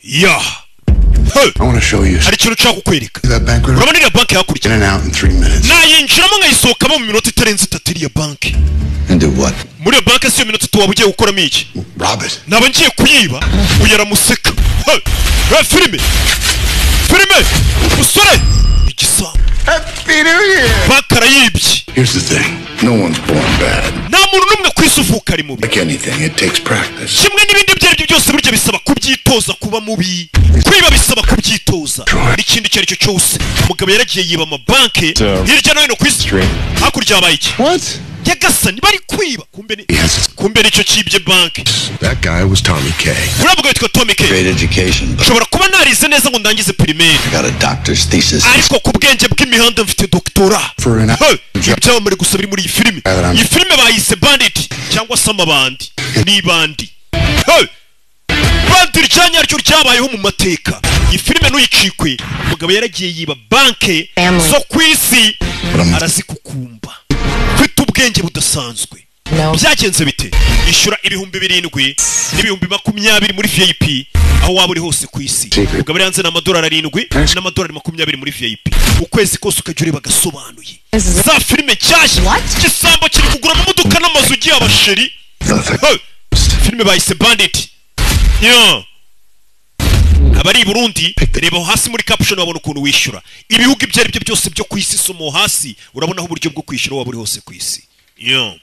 Ya. Hey! I want to show you Hari ikintu nshaka kukwereka. that bank. Urabona iriya banki hakurya? In and out in 3 minutes. Nayinjiramo nkayisohokamo mu minota itarenze 3, iriya banki. And do what? Muri iyo banki si iyo minota 3 waba ugiye gukoramo iki? Rob it. Naba ngiye kuyiba. Uyu aramuseka. Hey! Hey, filime, filime, musore igisambo. Happy New Year! Banki arayibye. Here's the thing. No one's born bad. Nta muntu n'umwe ku isi uvuka ari mubi. Like anything, it takes practice. Kimwe n'ibindi ibyo ari byo byose, burya bisaba kubyitoza kuba mubi. Kwiba bisaba kubyitoza n'ikindi icyo ari cyo cyose. Umugabo yaragiye yiba amabanki hirya no hino ku isi. Hakurya habaye iki? What? Nyagasani, bari kwiba, kumbe ni kumbe nicyo cyibye banki. That guy was Tommy K. Uriya mugabo witwa Tommy K. Great education, but Nshobora kuba narize neza ngo ndangize primaire, I got a doctor's thesis. ariko ku bwenge bw'imihanda mfite doctorat. For an Hey, ibyamamare gusa biri muri iyi filime. Iyi filime bayise Bandit cyangwa se Amabandi n'ibandi. Hey! Bandi rya nyaryo ryabayeho mu mateka. Iyi filime ntuyicikwe. Umugabo yaragiye yiba banke zo ku isi, arazikukumba, ufite ubwenge budasanzwe. Byagenze bite? Ishyura 7000 n'20,000 muri VIP aho waba uri hose ku isi. Umugabo ari hanze ni amadolari 7 n'amadolari 20 muri VIP, ukwezi kose ukajya ureba agasobanuye za filime nshyashya. Igisambo kiri kugura amamodoka n'amazu ugiye abasheri. Hey! Filime bayise Bandit. Yeah. Abari i Burundi, reba aho hasi muri caption wabona ukuntu wishyura. Ibihugu ibyo ari byo byose byo ku isi, somo hasi urabonaho uburyo bwo kwishyura waba uri hose ku isi. Yeah.